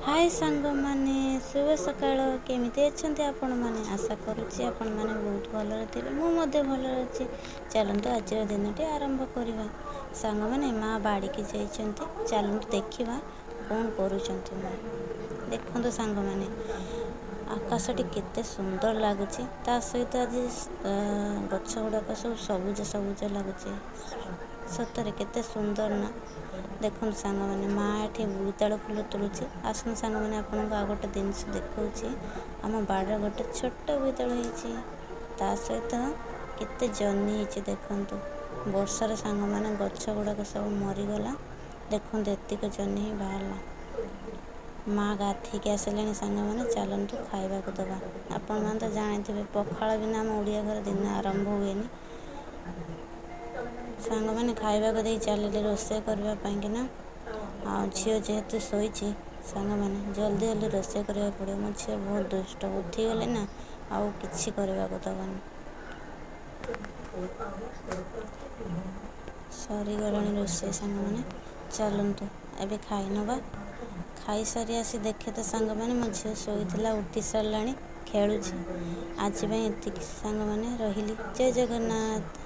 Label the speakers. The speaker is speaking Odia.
Speaker 1: ହାଏ ସାଙ୍ଗମାନେ, ଶୁଭ ସକାଳ। କେମିତି ଅଛନ୍ତି ଆପଣମାନେ? ଆଶା କରୁଛି ଆପଣମାନେ ବହୁତ ଭଲରେ ଥିବେ। ମୁଁ ମଧ୍ୟ ଭଲରେ ଅଛି। ଚାଲନ୍ତୁ ଆଜିର ଦିନଟି ଆରମ୍ଭ କରିବା। ସାଙ୍ଗମାନେ, ମା ବାଡ଼ିକି ଯାଇଛନ୍ତି, ଚାଲନ୍ତୁ ଦେଖିବା କ'ଣ କରୁଛନ୍ତି ମା। ଦେଖନ୍ତୁ ସାଙ୍ଗମାନେ, ଆକାଶଟି କେତେ ସୁନ୍ଦର ଲାଗୁଛି। ତା ସହିତ ଆଜି ଗଛ ଗୁଡ଼ାକ ସବୁ ସବୁଜ ସବୁଜ ଲାଗୁଛି। ସତରେ କେତେ ସୁନ୍ଦର ନା? ଦେଖନ୍ତୁ ସାଙ୍ଗମାନେ, ମା ଏଠି ବୋଇତାଳୁ ଫୁଲ ତୋଳୁଛି। ଆସନ୍ତୁ ସାଙ୍ଗମାନେ, ଆପଣଙ୍କୁ ଆଉ ଗୋଟେ ଜିନିଷ ଦେଖାଉଛି। ଆମ ବାଡ଼ିରେ ଗୋଟେ ଛୋଟ ବୋଇତାଳୁ ହେଇଛି, ତା ସହିତ କେତେ ଜହ୍ନି ହେଇଛି ଦେଖନ୍ତୁ। ବର୍ଷାରେ ସାଙ୍ଗମାନେ ଗଛ ଗୁଡ଼ାକ ସବୁ ମରିଗଲା। ଦେଖନ୍ତୁ, ଏତିକ ଜହ୍ନି ହିଁ ବାହାରିଲା। ମା ଗାଧେଇକି ଆସିଲେଣି ସାଙ୍ଗମାନେ, ଚାଲନ୍ତୁ ଖାଇବାକୁ ଦେବା। ଆପଣମାନେ ତ ଜାଣିଥିବେ, ପଖାଳ ବିନା ଆମ ଓଡ଼ିଆ ଘର ଦିନ ଆରମ୍ଭ ହୁଏନି। ସାଙ୍ଗମାନେ, ଖାଇବାକୁ ଦେଇ ଚାଲିଲେ ରୋଷେଇ କରିବା ପାଇଁକିନା। ଆଉ ଝିଅ ଯେହେତୁ ଶୋଇଛି ସାଙ୍ଗମାନେ, ଜଲ୍ଦି ଜଲ୍ଦି ରୋଷେଇ କରିବାକୁ ପଡ଼ିବ। ମୋ ଝିଅ ବହୁତ ଦୁଷ୍ଟ, ଉଠିଗଲେ ନା ଆଉ କିଛି କରିବାକୁ ଦେବନି। ସରିଗଲାଣି ରୋଷେଇ ସାଙ୍ଗମାନେ, ଚାଲନ୍ତୁ ଏବେ ଖାଇ ନେବା। ଖାଇସାରି ଆସି ଦେଖେ ତ ସାଙ୍ଗମାନେ, ମୋ ଝିଅ ଶୋଇଥିଲା, ଉଠି ସାରିଲାଣି, ଖେଳୁଛି। ଆଜି ପାଇଁ ଏତିକି ସାଙ୍ଗମାନେ, ରହିଲି। ଜୟ ଜଗନ୍ନାଥ।